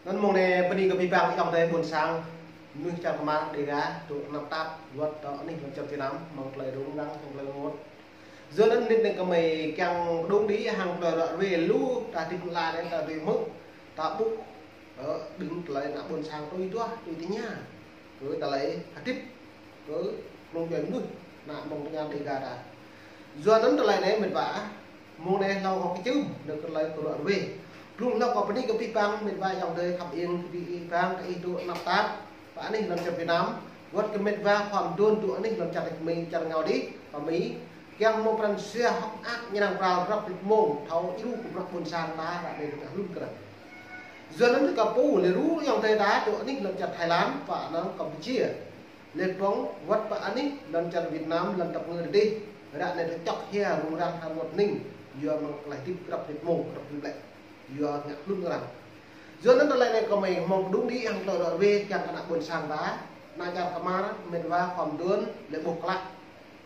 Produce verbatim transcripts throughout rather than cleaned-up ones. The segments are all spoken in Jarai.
Anŭn mông anai bơni kơ abih bang ayŏng adơi ƀôn sang, mơnuih čar Kmar, Dega, tŭ anăp tap, wơ̆t tơ anih lŏn čar Việt Nam, mơ̆ng tơlơi rŭng răng, mơ̆ng tơlơi rơngot. Yua anŭn nik nik kơmơi kiăng đung đĭ hăng tơlơi ră ruai lu, ta hơdip lăn anai ta dưi hmư̆, ta ƀuh, ơ, đơ̆ng tơlơi ană ƀôn sang tui duah, tui tơña. Kơ tơlơi hơdip, kơ mông djuai mơnuih, ană mơ̆ng tơngan Dega ta. Yua anŭn tơlơi anai mĕt wa, mông anai hlâo kơ kơčưm, nao kơ tơlơi kơ ră ruai. Blung hlâo kơ bơni kơ abih bang mĕt wa ayŏng adơi khăp iêng kơ abih bang kơ ih tŭ anăp tap, pơ anih lŏn čar Việt Nam, wơ̆t kơ mĕt wa khua mơduôn tŭ anih lŏn čar Mi, čar rơngiao adih, pơ Mi, kiăng hmâo pran jua hơ̆k mơak ñu arăng pral grăp rĭm mông, thâo djru kơ bruă ƀôn sang ta, ră anai tơdah hlŭn krăn. Yua anŭn kơ pô lĕ ră ruai ayŏng adơi ta tŭ anih lŏn čar Thái Lan, pơ anŭn Campuchia. Lĕ pơ̆ng wơ̆t pơ anih lŏn čar Việt Nam, lŏn tơpơngơ̆ adih, ră anai tơčŏk hia rŭng răng hơmâo ning, yua mơ̆ng tơlơi hơdip grăp rĭm mông, grăp rĭm ƀlĕ. Yua ngă hlŭn arăng. Yua anŭn tơlơi anai kơmơi hmâo đung đĭ hăng tơlơi ră ruai kiăng kơ ană ƀôn sang ta, ană čar Kmar, mĕt wa khua mơduôn, lĕ ƀuh klă,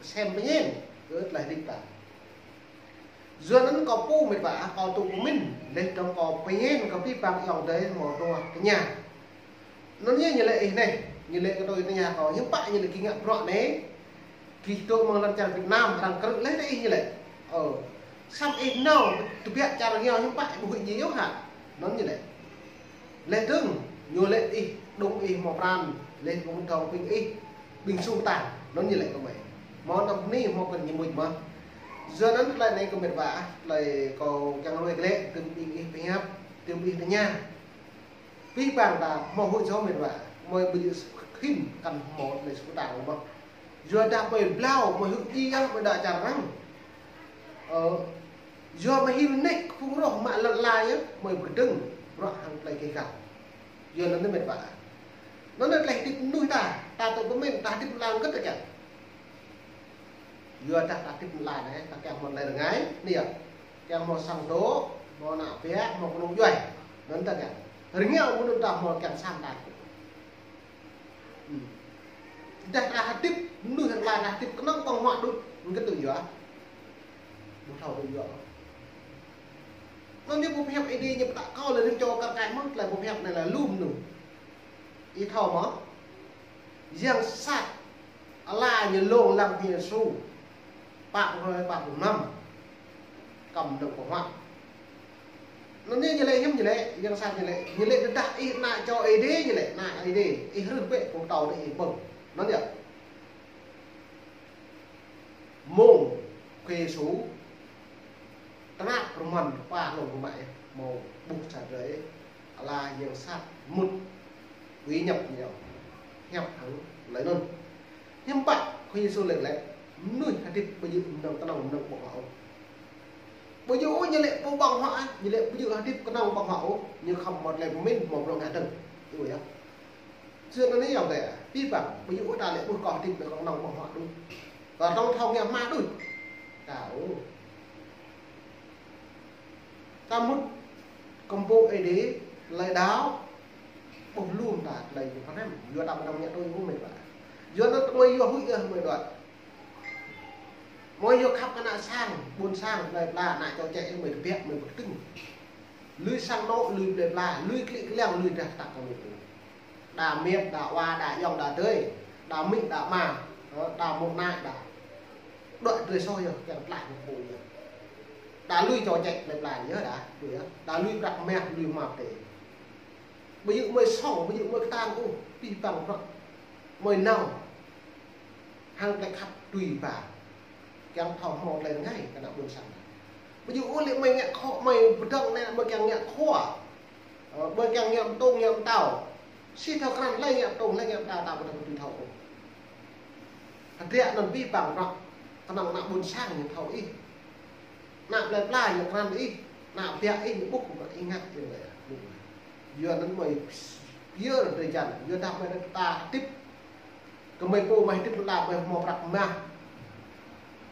sem pơñen, kơ tơlơi hơdip ta. Yua anŭn kâo pô mĕt wa, kâo tŭ pơmĭn, lĕ dơ̆ng kâo pơñen kơ abih bang ayŏng adơi hmâo tơña. Anŭn yơh ñu lĕ ih anai, ñu lĕ kơ tui tơña kâo, hiư̆m pă ñu lĕ gih ngă bruă anai, gih dŏ mơ̆ng lŏn čar Việt Nam, arăng krư̆ lĕ tơ ih ñu lĕ. Ơ, samơ̆ ih nao tơbiă čar rơngiao hiư̆m pă ƀu huĭ djơ̆ hă? Anŭn ñu lĕ. Lĕ dơ̆ng, ñu lĕ ih, đung ih hmâo pran, lĕ ƀu thâo ƀing ih, ƀing sung tan, anŭn ñu lĕ kơmơi. Hmâo anăm bơni, hmâo kơ ñu mŭt mơ̆n. Yua anŭn tơlơi anai kơ mĕt wa, tơlơi kâo kiăng ră ruai glaĭ, tơm ƀing ih pơhiăp, tơm ƀing ih tơña. Abih bang ta hmâo huĭ jơh mĕt wa, mơi ƀu djơ̆ khĭn kăn hmâo tơlơi sŭk tang mơ̆n. Yua dah mơi blao, mơi huĭ djơ̆, mơi đaŏ čar arăng. Ơ, yua mơi hil nik kơ phung roh mă lŏn ala yơh, mơi pơkơdơ̆ng, bruă hăng tơlơi keh găl. Yua anŭn mĕt wa. Anŭn tơlơi hơdip mơnuih ta, ta tŭ pơmĭn, ta hơdip lăm gơ̆t ta kiăng. Yua dah ta hơdip lăn anai, ta kiăng hmâo tơlơi rơngai, anai yơh. Kiăng hmâo sang dŏ, hmâo ană ƀă, hmâo kơnung djuai. Anŭn ta kiăng. Rơngiao mơnuih ta hmâo kiăng sang ta. Hmm. Dah ta hơdip, mơnuih lăn anai ta hơdip kơnơ̆ng ƀơ̆ng huă đôč, hơget tŭ yua. Ƀu thâo tŭ yua. Anŭn ñu pơhiăp Ơi Adai ñu pơtă kâo lĕ rĭm čô kar kaĭ mơ̆n, tơlơi pơhiăp anai lĕ lŏm anŭn. Ih thâo mơ̆? Yang sat ala ñu lông lăng Khua Yêsu pă hrơi pă pluh năm kăm nơ̆ng pơhuă. Anŭn ñu lĕ hiư̆m ñu lĕ, yang sat ñu lĕ, ñu lĕ tơdah ih ană čô Ơi Adai ñu lĕ, ană Ơi Adai, ih rưh bĕ pô tâo anai ih ƀơ̆ng. Anŭn yơh. Mông Khua Yêsu tơnap rơmăn rơpa hlŏng rơmă yơh, hmâo ƀuh sa drơi, ala yang sat mŭt, ui ñăp ñu, hiăp hăng tơlơi anŭn. Hiư̆m pă Khua Yêsu laĭ lĕ, mơnuih hơdip ƀu djơ̆ mơnơ̆ng kơnơ̆ng mơnơ̆ng ƀơ̆ng huă ôh. Ƀu djơ̆ ôh ñu lĕ ƀu ƀơ̆ng huă, ñu lĕ ƀu djơ̆ hơdip kơnơ̆ng ƀơ̆ng huă ôh, ñu khŏm mơ̆t lĕ pơmĭn hmâo bruă ngă dơ̆ng. Ih ƀuh yơh. Yua anŭn yơh ayŏng adơi, abih bang, ƀu djơ̆ ôh ta lĕ ƀuh kơ hơdip lĕ kơnơ̆ng ƀơ̆ng huă đôč. Kơ tơ̆ng thâo ngă hmua đôč. Ta ôh. Ta mŭt kơmpôk Ơi Adai, tơlơi đaŏ, ƀuh lŏm ta tơlơi ñu pơhrăm, yua ta ƀu tơ̆ng ngă tui ôh mĕt wa. Yua anŭn tơmơi yua huĭ yơh mơi đuaĭ. Mơi yua khăp kơ ană sang, ƀôn sang, tơlơi pla, ană čô čĕ mơi tơbiă, mơi pơkơdơ̆ng. Lui sang anŏ, lui plơi pla, lui klĭ kliăng, lui drah tăk kơ mơi tui. Đa miêt, đa wa, đa ayŏng, đa adơi, đa amĭ, đa ama, ơ, đa mơ̆ng ană, đa. Đuaĭ drơi soh yơh, kiăng tlaih mơ̆ng pô yơh. Đa lui čô čĕ plơi pla yơh đa, đuaĭ yơh. Đa lui prăk mah, lui hmua pơtê. Ƀu djơ̆ mơi song, ƀu djơ̆ mơi kơtang ôh, abih bang bruă mơi nao hăng tơlơi khăp tui ba. Kiăng thâo hmâo tơlơi rơngai kơ ană ƀôn sang. Ƀu djơ̆ ôh lĕ mơi ngă khŏ, mơi pơdơ̆ng anai, mơi kiăng ngă khua. Ơ, mơi kiăng ngă mơtông, ngă mơtao. Sĭt thâo krăn hlơi ngă mơtông, hlơi ngă mơtao, ta ƀu tơ̆ng tui thâo ôh. Hơdră anŭn abih bang bruă, kơnơ̆ng ană ƀôn sang ñu thâo ih. Ană plơi pla ñu krăn ih, ană biă ih ñu ƀuh mă ih ngă ih lĕ. Yua anŭn mơi pơyơr drơi jan, yua dah mơi ta hơdip. Kơmơi pô mơi hơdip ta mơi hmâo prăk mah.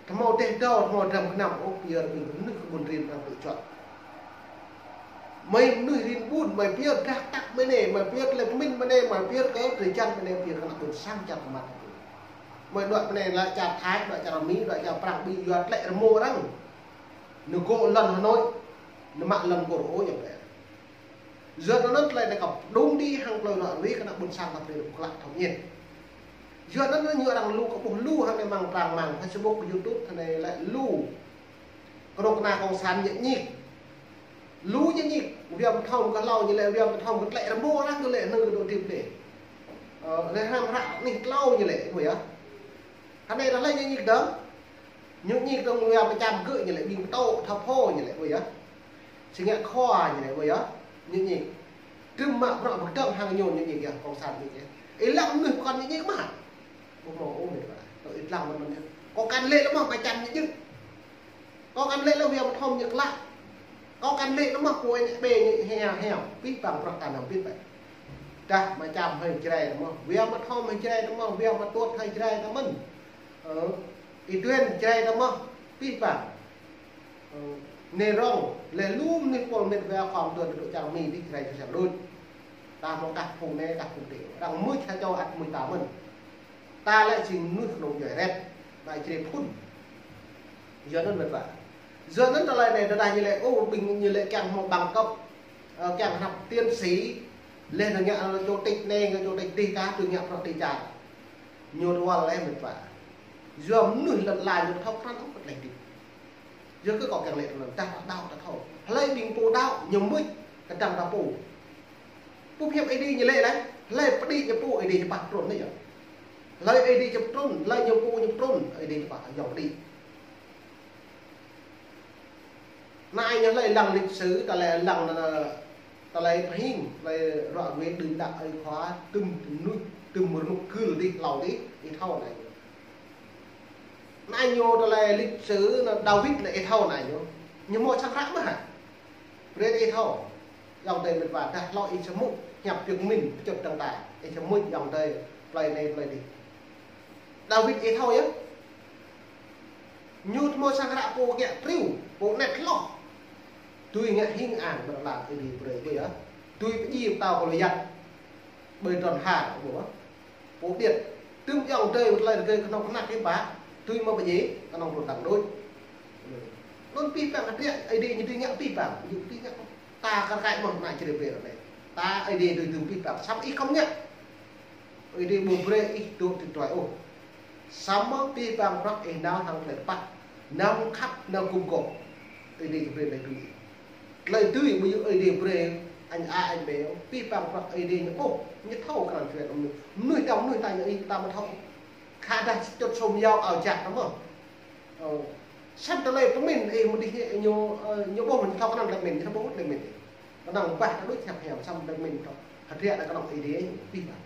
Tơhmâo dêh dâo, tơhmâo dram gơnam, ôh, pơyơr ƀing mơnuih kơ ƀun rin arăng tŭ juăt. Mơi mơnuih rin ƀun, mơi pơyơr drah tăk mơi anai, mơi pơyơr tơlơi pơmĭn mơi anai, mơi pơyơr kơ drơi jan mơi anai, pơyơr kơ ană ƀôn sang čar kơmăt. Mơi đuaĭ mơi anai lĕ čar Thái, đuaĭ čar Mi, đuaĭ čar Prăng, ƀing yua tơlơi rơmô arăng. Nao gŏ lŏn Hà Nội, nao mă lŏn gŏ ôh ñu pơyơr. Yua anŭn tơlơi anai kâo pơdŏng đĭ hăng tơlơi ră ruai kơ ană ƀôn sang ta brơi rơ̆k klă thâo ñen. Yua anŭn ñu arăng lu kơ ƀuh lu hăng anai mơ̆ng trang mạng Facebook, YouTube, hăng anai lĕ lu. Kơnuk kơna kông sản ñĕk ñik. Lu ñĕk ñik, wia mơthom kơ hlâo ñu lĕ, wia mơthom kơ tlĕ rơmô arăng ñu lĕ nư kơ dŏ trip lĕ. Ơ, lĕ hrăm hră anih tlâo ñu lĕ, ƀu yơh. Hăng anai dah lĕ ñĕk ñik dơ̆ng. Ñĕk ñik dơ̆ng wia pơčăm gơ̆ ñu lĕ, ƀing pơtô, thâo phô ñu lĕ, ƀu yơh. Sing ngă khua ñu lĕ, ƀu yơh. Ñĕk ñik. Trŭm mă bruă pơkơdơ̆ng hăng ñu ñĕk ñik yơh, kông sản ñĕk ñik. Ih lăng mơnuih pơkŏn ñĕk ñik mơ̆. Ƀu hmâo ôh met wa. Tơ ih lăng mơ̆n mơ̆n yơh. Kâo kăn lĕ lĕ mơ̆, pơčăm ñĕk ñik. Kâo kăn lĕ lĕ wia mơthom ñu klă. Kâo kăn lĕ lĕ mơ̆ pô ñu ƀe ñu heo heo. Pih pang bruă ta nao pit ƀai. Dah mơčăm hơi Jrai lĕ mơ̆. Wia mơthom hơi Jrai lĕ mơ̆. Wia mơtuôt hơi Jrai lĕ mơ̆n. Ơ, ih tuen Jrai lĕ mơ̆. Pih pang. Ơ, anai rŏng, lĕ lu mơnuih pôl met wa khŏm tuen dŏ čar Mi dih Jrai čar đôč. Ta hmâo kah phung anai, kah phung adih. Arăng mưč ha čô ăt mưč ta mơ̆n. Ta lĕ jing mơnuih kơnung djuai ret, ƀai Jrai phŭn. Yua anŭn met wa. Yua anŭn tơlơi anai tơdah ñu lĕ, ô, ƀing ñu lĕ kiăng hmâo bằng cấp, ơ, kiăng hăp tiến sĩ, lĕ ñu ngă chủ tịch anai, ngă chủ tịch dih kah, tui ngă bruă dih čar. Ñu rual lĕ met wa. Yua mơnuih lŏn ala ñu thâo krăn ôh kơ tơlơi dih. Yua kơ kâo kiăng lĕ tơlơi dah ta đaŏ ta thâo. Hlơi ƀing pô đaŏ ñu mưč kơdăng ta pô. Pô hiăp Ơi Adai ñu lĕ lĕ, hlơi pơđĭ ñu pô Ơi Adai ñu pah trŭn anai yơh. Hlơi Ơi Adai ñu pơtrŭn, hlơi ñu pô ñu pơtrŭn, Ơi Adai ñu pah yŏng pơđĭ. Anai ñu hlơi lăng lịch sử, tơlơi lăng, ơ, tơlơi pơhing, tơlơi ră ruai đưm đă ơi khua, tŭm mơnuih, tŭm rơnŭk gưl dih, hlâo dih, ih thâo anai. Anai ñu tơlơi lịch sử anŭn Dawid anŭn ih thâo anai ñu. Ñu hmâo sang hră mơ̆ hă? Brơi ih thâo. Yŏng adơi met wa dah hlâo ih samơ̆ hiăp Việt Minh pơčŭt dơ̆ng ta. Ih samơ̆ yŏng adơi plơi anai plơi dih. Dawid ih thâo yơh. Ñu hmâo sang hră pô kiă triu, pô anet hloh. Tui ngă hing ang ƀơi lŏn ala Ơi Adai brơi ƀu yơh. Tui pơdjai pơtao Gôliat. Ƀơi trŏn ha, ƀu yơh. Pô điêt, tŭm yŏng adơi tơlơi rơgơi kơnơ̆ng kơnăk hiư̆m pă, tui mơ̆ pơdjai, kơnơ̆ng tŭ tăng đôč. Anŭn pih pang hơdră, Ơi Adai ñu tui ngă pih pang, ñu tui ngă ta kar kaĭ mơ̆n ană Jrai ƀơi anai. Ta Ơi Adai tui tŭm pih pang, samơ̆ ih khŏm ngă. Ơi Adai ƀu brơi ih dŏ tui tuai ôh. Samơ̆ pih pang bruă ih nao hăng tơlơi tơpă, nao khăp, nao gum gôp. Ơi Adai brơi tơlơi tui. Tơlơi tui ƀu djơ̆ Ơi Adai brơi, añ a añ bê, pih pang bruă Ơi Adai ñu ƀuh, ñu thâo krăn jua mơnuih. Mơnuih ta, mơnuih ta ñu ih ta mă thâo. Khă dah čut sum yao ao jak ta mơ̆. Ơ. Samơ̆ tơlơi pơmĭn ih mơ̆ dih ñu, ơ, ñu ƀuh ñu thâo krăn tơlơi pơmĭn, ñu thâo ƀuh tơlơi pơmĭn. Kơnơ̆ng bah ta đôč hiăp hiam, samơ̆ tơlơi pơmĭn thâo. Hơdră ta kơnơ̆ng Ơi Adai pih pang.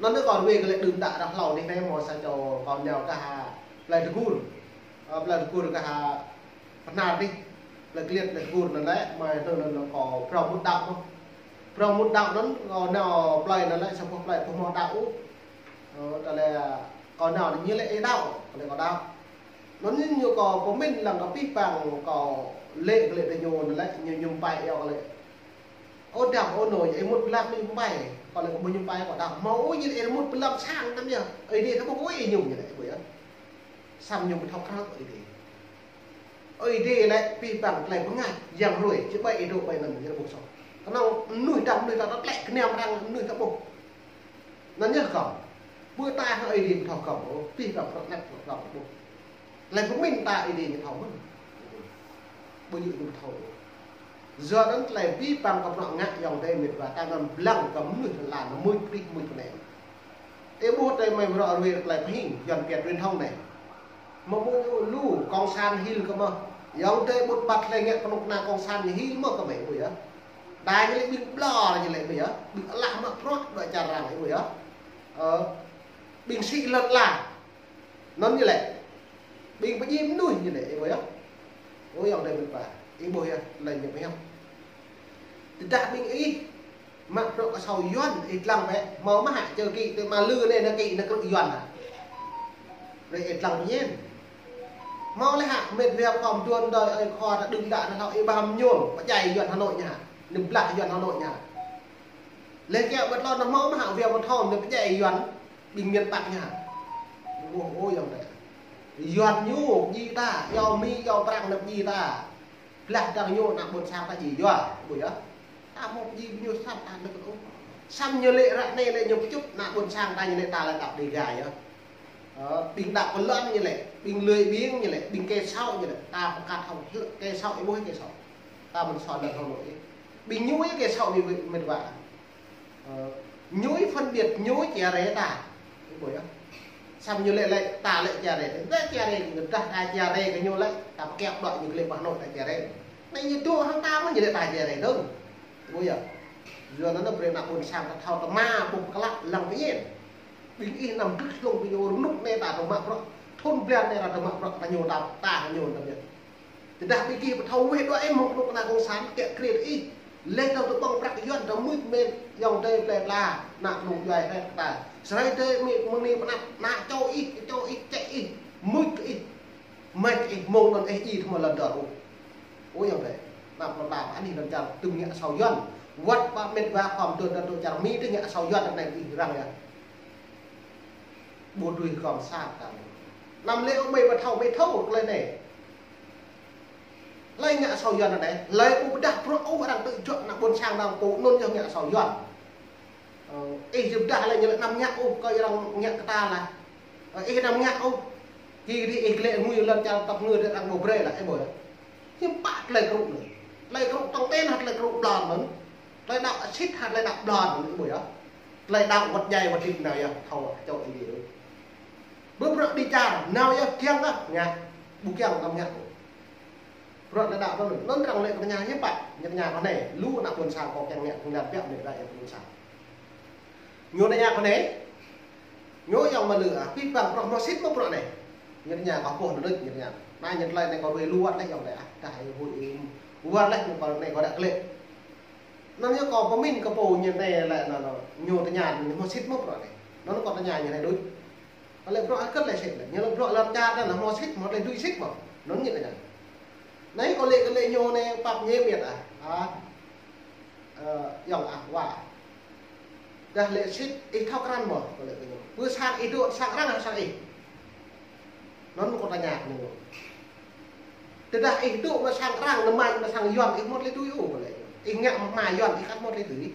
Anŭn yơh kâo ruai kơ lĕ đưm đă dah hlâo dih anai hmâo sa čô kâo nao gah plơi Dơgur. Ơ, plơi Dơgur gah Bahnar dih. Plơi Kliêt, plơi Dơgur anŭn lĕ, mơ̆ anŭn, anŭn, anŭn kâo phrâo mŭt đaŏ anŭn. Phrâo mŭt đaŏ anŭn, kâo nao plơi anŭn lĕ, sa boh plơi ƀu hmâo đaŏ ôh. Ơ, tơlơi kâo nao ñu lĕ ih đaŏ, tơlơi kâo đaŏ. Anŭn ñu kâo pơmĭn lăng kơ pih pang kâo lĕ kơ lĕ tơ ñu anŭn lĕ, ñu mơñum pai iâu kơ lĕ. Ơ dăm, ơ nô, ih mŭt pơlăng mơñum pai. Kâo lĕ kâo ƀu mơñum pai kâo đaŏ. Hmâo ôh ñu lĕ ih mŭt pơlăng sang tăm yơh. Ơi Adai thâo ƀuh ôh ih mơñum ñu lĕ, ƀu yơh. Samơ̆ ñu ƀu thâo krăn Ơi Adai. Ơi Adai lĕ pih pang tơlơi pơngač yang hruê, či ƀai ih dŏ ƀai anŭn ñu ƀu soh. Kơnơ̆ng mơnuih dăm mơnuih ta tơlĕ kơnăm arăng mơnuih ta ƀuh. Anŭn yơh kâo. Ƀu ta hăng Ơi Adai ƀu thâo kâo ôh, pih pang prăk năk prăk prăk ƀuh. Tơlơi pơmĭn ta Ơi Adai ñu thâo mơ̆n. Ƀu djơ̆ ñu ƀu thâo ôh. Yua anŭn tơlơi pih pang kơ bruă ngă yŏng adơi met wa ta ngăn blang kơ mơnuih lăn mŭt pih mŭt pơnĕ. Ih ƀuh tơlơi mơi ră ruai tơlơi pơhing, Yuan Việt truyền thông anai. Mơ̆ mơ̆ ñu lu, kông sản hil kơ mơ̆. Yŏng adơi ƀut ƀat tơlơi ngă kơnuk kơna kông sản ñu hil mơ̆ kơ mơi ƀu yơh. Đa ñu lĕ ƀing ƀlŏr ñu lĕ ƀu yơh. Ƀing alah mă bruă dŏ čar arăng ƀu yơh. Ơ, ƀing sĭ lŏn ala. Anŭn ñu lĕ. Ƀing pơdjai mơnuih ñu lĕ, ih ƀuh yơh. Ơ, yŏng adơi met wa. Ih ƀuh yơh, lĕ ñu pơhiăp. Tơdah ƀing ih mă bruă kơ asâo Yuan, ih lăng bĕ, hmâo mơ̆ hă, čơ kĭ, tơ mă lư anai, anai kĭ, anai krư̆ Yuan hă. Brơi ih lăng pơñen. Hmâo lĕ hă, met wa khŏm đuaĭ đơi ơi khua ta đưm đă ta hlâo, ih ƀăm ñu, pơdjai Yuan Hà Nội ñu hă. Ñu blah Yuan Hà Nội ñu hă. Lĕ kiăng ƀơi tlôn anŭn hmâo mơ̆ hă, wia mơ̆ thâo, ñu pơdjai Yuan, ƀing miền Bắc ñu hă. Ƀuh, ơ, yŏng adơi. Yuan ñu, pơdjai ta, iâu Mi, iâu Prăng ñu pơdjai ta. Blah dăng ñu ană ƀôn sang ta djai yua, ƀu yơh. Hmâo pơjing ñu sat ta đơ̆k ôh. Samơ̆ ñu lĕ ră anai lĕ ñu pơčŭt ană ƀôn sang ta ñu lĕ ta lĕ đăo Dega yơh. Ơ, ƀing đăo kơ lŏn ñu lĕ, ƀing lười biếng ñu lĕ, ƀing kẻ xấu ñu lĕ, ta pơkăt hŏng kẻ xấu, ih ƀuh kẻ xấu. Ta mơ̆n soi lŏn hŏng ñu. Ƀing ñu kẻ xấu ñu mĕt wa. Ơ, ñu phân biệt ñu chia rẽ ta. Ih ƀuh yơh. Samơ̆ ñu lĕ lĕ ta lĕ chia rẽ. Lĕ chia rẽ, ñu dah ta chia rẽ kơ ñu lĕ, ta pơkĕp đuaĭ ñu lĕ pơ Hà Nội ta chia rẽ. Anai ñu dŏ hăng ta mơ̆n ñu lĕ ta chia rẽ dơ̆ng. Ih ƀuh yơh. Yua anŭn brơi ană ƀôn sang ta thâo tơma ƀuh pơklă lăng pơñen. Ƀing ih năm gưt hlŏng ƀing ñu rơnŭk anai ta tơma bruă. Thŭn blan anai ta tơma bruă ta ñu ta, ta ñu ta biă. Tơdah ƀing gih ƀu thâo weh đuaĭ ih mơ̆ng kơnuk kơna cộng sản kiăng kriê ih. Lĕ thâo tơƀơ̆ng prăk Yuan ta mŭt mĕn yŏng dơi plơi pla, ană kơnung djuai hrĕt ta. Sơrai dơi mĭ mơ̆ng anai pơnăp, ană čô ih, čô ih, čĕ ih, mŭt kơ ih. Mĕt ih mơ̆ng anŭn ih ih tơma lŏn dơr ôh. Ơ yŏng dơi. Ană plơi pla anih lŏn čar tŭm ngă asâo Yuan. Wăt pă mĕt wa khŏm tŭ ta tŭ čar Mi tŭ ngă asâo Yuan anai ih răng yơh. Ƀu dưi khŏm sa ta. Năm lĕ ƀu mơi ƀu thâo, ƀu thâo tơlơi anai. Hlơi ngă asâo Yuan anai, hlơi ƀu pơdah bruă ôh arăng tŭ juă ană ƀôn sang arăng pô anŭn yơh ngă asâo Yuan. Ơ, ih ƀu pơdah hlơi ñu lĕ năm ngă ôh, kơ arăng ngă kơ ta lah. Ơ, ih năm ngă ôh. Kơ dih ih lĕ ngui lŏn čar tŏp ngui dih arăng ƀu brơi lah, ih ƀuh. Hiư̆m pă tơlơi krŭ anai. Tơlơi krŭ tŏng ten hă tơlơi krŭ ƀlŏr anŭn. Tơlơi đăo sĭt hă tơlơi đăo ƀlŏr anŭn, ih ƀuh yơh. Tơlơi đăo wăt djai wăt hĭ nao yơh, thâo čô ih dih. Ƀơi bruă đi čar, nao yơh kiăng kơ ngă, ƀu kiăng năm ngă. Bruă tơlơi đăo anŭn, anŭn arăng lĕ kơ tơña hiư̆m pă, ñu tơña kơ anai, lu ană ƀôn sang kâo kiăng ngă, kiăng ngă biă mĕt wa yơh ƀôn sang. Ñu tơña kơ anai, ñu yŏng mă lư ah, pih păng bruă hmâo sĭt mơ̆ bruă anai. Ñu tơña kâo pô anŭn, ñu tơña. Anai ñu tơlơi anai kâo wai lu wăt lĕ yŏng lĕ ah, dah ih hui ih wăt lĕ ñu kâo anai kâo đăo klĕ. Anŭn yơh kâo pơmĭn kơ pô ñu anai lĕ anŭn, anŭn, ñu tơña ñu hmâo sĭt mơ̆ bruă anai. Anŭn kâo tơña ñu anai đôč. Kơ lĕ bruă hơget lĕ sĭt lĕ. Ñu lĕ bruă lŏn čar anŭn hmâo sĭt, hmâo tơlơi dưi sĭt mơ̆. Anŭn ñu tơña. Anai kâo lĕ, kâo lĕ ñu anai pap ñu mĕt ah. Ah. Ơ, yŏng ah, wa. Dah lĕ sĭt, ih thâo krăn mơ̆, kâo lĕ kơ ñu. Ƀơi sang ih dŏ, sang arăng hă sang ih. Anŭn kâo tơña kơ ñu. Tơdah ih dŏ mă sang arăng, nơmăn mă sang Yuan, ih hmâo tơlơi dưi ôh, kâo lĕ. Ih ngă mă hma Yuan, ih ăt hmâo tơlơi dưi.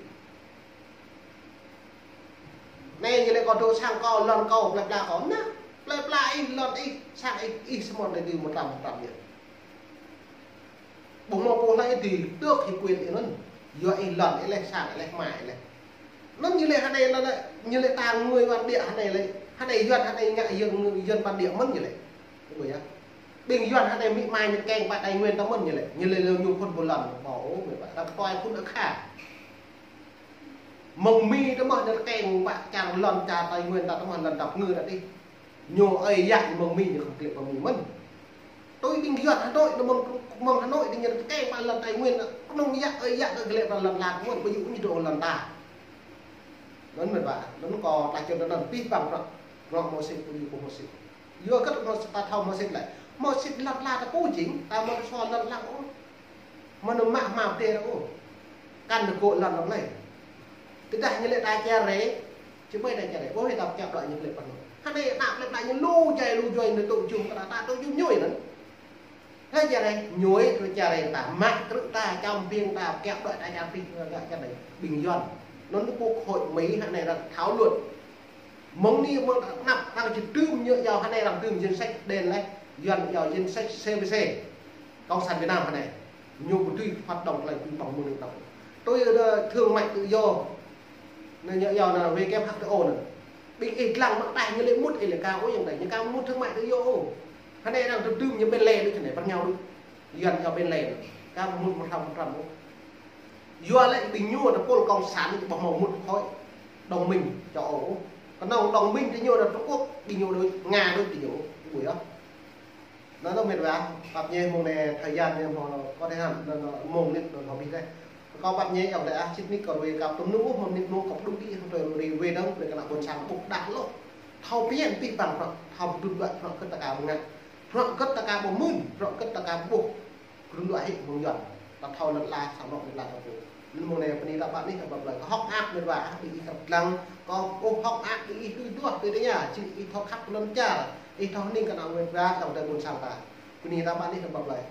Anai ñu lĕ kâo dŏ sang kâo, lŏn kâo, plơi pla kâo. Nah, plơi pla ih, lŏn ih, sang ih, ih samơ̆ tơlơi dưi mơtam mơtam yơh. Ƀu hmâo pô hlơi dưi tŭ ih quyền ih anŭn. Yua ih lŏn ih lĕ, sang ih lĕ, hma ih lĕ. Anŭn ñu lĕ hơnai lŏn lĕ, ñu lĕ ta ngui ƀan điĕ hơnai lĕ. Hơnai Yuan, hơnai ngă Yuan, Yuan ƀan điĕ mơ̆n ñu lĕ. Ƀuh yơh. Ƀing Yuan hơnai mĭ mai ñu keng pă Tây Nguyên ta mơ̆n ñu lĕ. Ñu lĕ lĕ ñu phun ƀu lŏn, ƀu ôh, mĕt wa. Ră tơlơi phun ơ kha. Mơ̆ng Mi tơmơ̆ ñu keng pă čar lŏn čar Tây Nguyên ta tơmơ̆ lŏn tŏp ngui ta tih. Ñu ơi yă ñu mơ̆ng Mi ñu khŏm klĕ pơ Mi mơ̆n. Tui ƀing Yuan Hà Nội ñu mơ̆ng, mơ̆ng Hà Nội tih ñu keng pă lŏn Tây Nguyên ta. Kơnơ̆ng yă ơi yă ta klĕ pă lŏn lăk mơ̆n, ƀu djơ̆ ñu dŏ lŏn ta. Anŭn mĕt wa, anŭn kâo ta čơ̆ anŭn pih păng bruă. Bruă hmâo sĭt, ƀu djơ̆ ƀu hmâo sĭt. Yua kơ ta hmâo sĭt ta thâo hmâo sĭt lĕ. Hmâo sĭt lŏn la ta pô jing, ta mă sô lŏn la ôh. Mơ̆n mă hma pơdơi ôh. Kăn tơgŭ lŏn lŏn lĕ. Tơdah ñu lĕ ta chia rẽ, či ƀai ta chia rẽ. Ƀuh ta kiăng đuaĭ ñu lĕ pơ anŭn. Hơnai ană plơi pla ñu lu djai lu djuai ñu tŭ jum kơ ta, ta tŭ jum ñu anŭn. Hlơi chia rẽ, ñu ih kơ chia rẽ ta, mă krư̆ ta, čăm ƀing ta, kiăng đuaĭ ta čar pih, ngă čar anai. Ƀing Yuan. Anŭn quốc hội Mỹ hơnai arăng thảo luận. Mơ̆ng anai mơ̆ng anăp arăng či tŭm ñu iâu hơnai arăng tŭm danh sách đen lĕ, Yuan iâu danh sách C P C, Cộng sản Việt Nam hơnai. Ñu ƀu dưi hoạt động lĕ ƀu ƀơ̆ng mơ̆ng anai. Tui ơ thương mại tự do, anai ñu iâu anai W T O anai. Ƀing ih lăng mă đah ñu lĕ mŭt ih lĕ ka ôh yơh đah, ñu ka mŭt thương mại tự do ôh. Hơnai arăng tŭm tŭm ñu ƀen lĕ đôč hơnai, pơ ñu đôč. Yuan iâu ƀen lĕ, ka mŭt mơ̆ng hrăm mơ̆ng hrăm ôh. Yua lĕ ƀing ñu tơpul cộng sản ƀu hmâo mŭt khối đồng minh châu Âu. Kơnơ̆ng đồng minh tơ ñu Trung Quốc, ƀing ñu đôč, Nga đôč ƀing ñu. Ƀuh yơh. Anŭn mĕt wa, pap ñu mơ̆ng anai thời gian ñu hmâo kơ tơhan, anŭn mơ̆ng anai anŭn hmâo pih dêh. Kâo pap ñu yơh lĕ ah, sĭt nik kâo ruai kâo tŭm anŭn, mơ̆ng anai anŭn kâo pơđŭk đĭ, hmâo tơlơi ruai dơ̆ng, brơi kơ ană ƀôn sang ƀuh đah lŏh. Thâo phiăn pih păng bruă, thâo pơdŭt bruă, bruă kơ ta ka mơngă. Bruă hơget ta ka ƀu mưn, bruă hơget ta ka ƀuh. Krŭn dua hĭ mơ̆ng Yuan. Ta thâo lŏn la, sa mơ̆ lŏn la ta pô. Anŭn mơ̆ng anai bơni ta ƀă anih ta ƀă plơi. Kâo hơ̆k mơak mĕt wa, ƀing ih kơt lăng. Kâo ôh hơ̆k mơak ƀing ih tui duah tui tơña. Či ih thâo khăp lŏn čar. Ih thâo hning kơ ană mĕt wa, kơ tơlơi ƀôn sang ta. Bơni ta ƀă anih ta ƀă plơi.